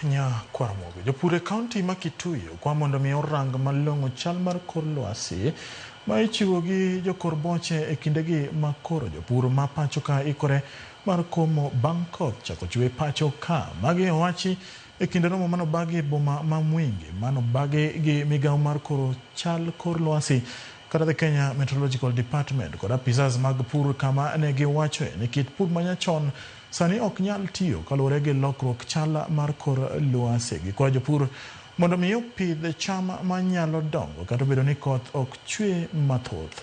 Nyakwaramogi. Jopur e kaunti ma Kitui okwa mondo mi orang malong'o chal mar kor lwasi ma ichiwo gi jokor boche e kindegi ma koro jopur ma pacho ka ikore mar komo bang' koth chako chwe pacho ka. Magi owachi e kinde romo manobagi e boma ma Mwingi manobagi gi migawo mar koro chal kor lwasi kata the Kenya Meteorological Department kod apisas mag pur kama ne giwachoe ni kit pur manyachon sani ok nyal tiyo kaluwore gi lokruok chal mar kor lwasi. Gikwayo jopur mondo mi opidh cham manyalo dongo kata obedo ni koth ok chwe mathoth.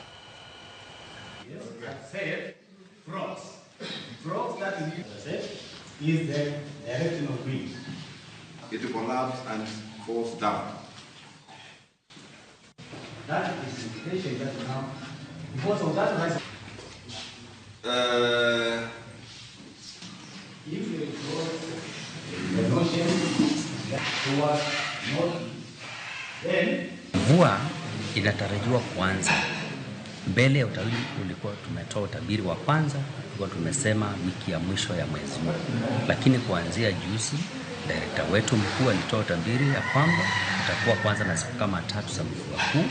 Is the direction of wind. It collapses and falls down. That is indication that now, because of that rise. If you cross the ocean towards north, then mvua inatarajiwa kuanza. Mbele ya utabiri ulikuwa tumetoa utabiri wa kwanza, tulikuwa tumesema wiki ya mwisho ya mwezi huu, lakini kuanzia juzi director wetu mkuu alitoa utabiri ya kwamba tutakuwa kwanza na siku kama 3 za mvua kuu,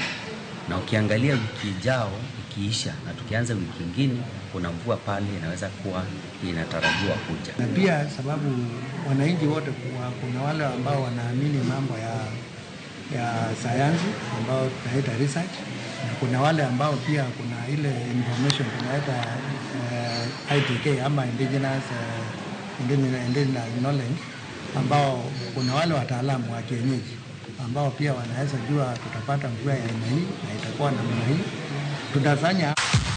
na ukiangalia wiki ijao ikiisha na tukianza wiki nyingine kuna mvua pale inaweza kuwa inatarajiwa kuja. Na pia sababu wananchi wote kuna wale ambao wanaamini mambo ya sayansi ambao tunaita research, na kuna wale ambao pia kuna ile information tunaita ITK ama indigenous knowledge, ambao kuna wale wataalamu wa kienyeji ambao pia wanaweza jua tutapata mvua ya aina hii na itakuwa namna hii. Tutafanya